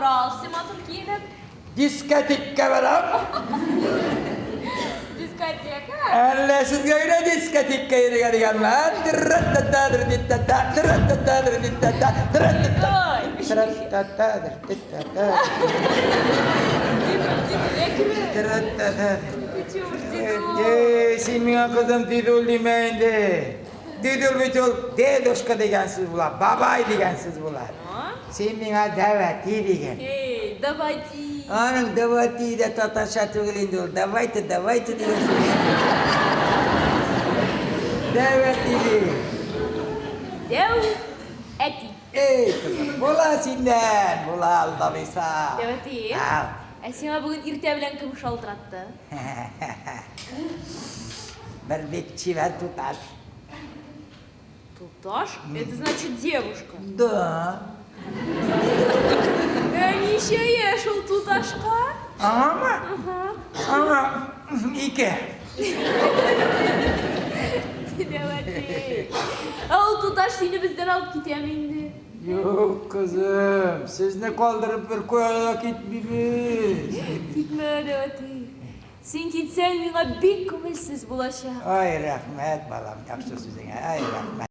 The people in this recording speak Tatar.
барасың матур киенеп? Дискотекка барам. Дискотека? Әллә сезгә генә дискотекка йөрергә дигәнме? Эй, син миңа кызым дидул димә инде. Дидул бит ул дедушка дигән сүз була, бабай дигән сүз була. Син миңа дәвәти диген. Эй, давайте. Аның давати дә татарча түгел инде ул. Давайте, давайте дигән сүз. Дәвәти ди. Дәү әти. Эй, кызым, була синнән, була Алла бирса. Дәү әти. Ау. Ә сиңа бүген иртә белән кем шалтыратты? Бер бик чибәр туташ. Туташ? Это значит девушка. Да. Ә ничә яшь ул туташка? Аңамы? Аңа ике. Дәү әти. Ә ул туташ сине бездән алып китәме инде? Юк, кызым, сезне калдырып бер кая да китмибез. Китмә, дәү әти. Син китсәң, миңа бик күңелсез булачак. Ай, рәхмәт, балам, яхшы сүзеңә. Ай, рәхмәт.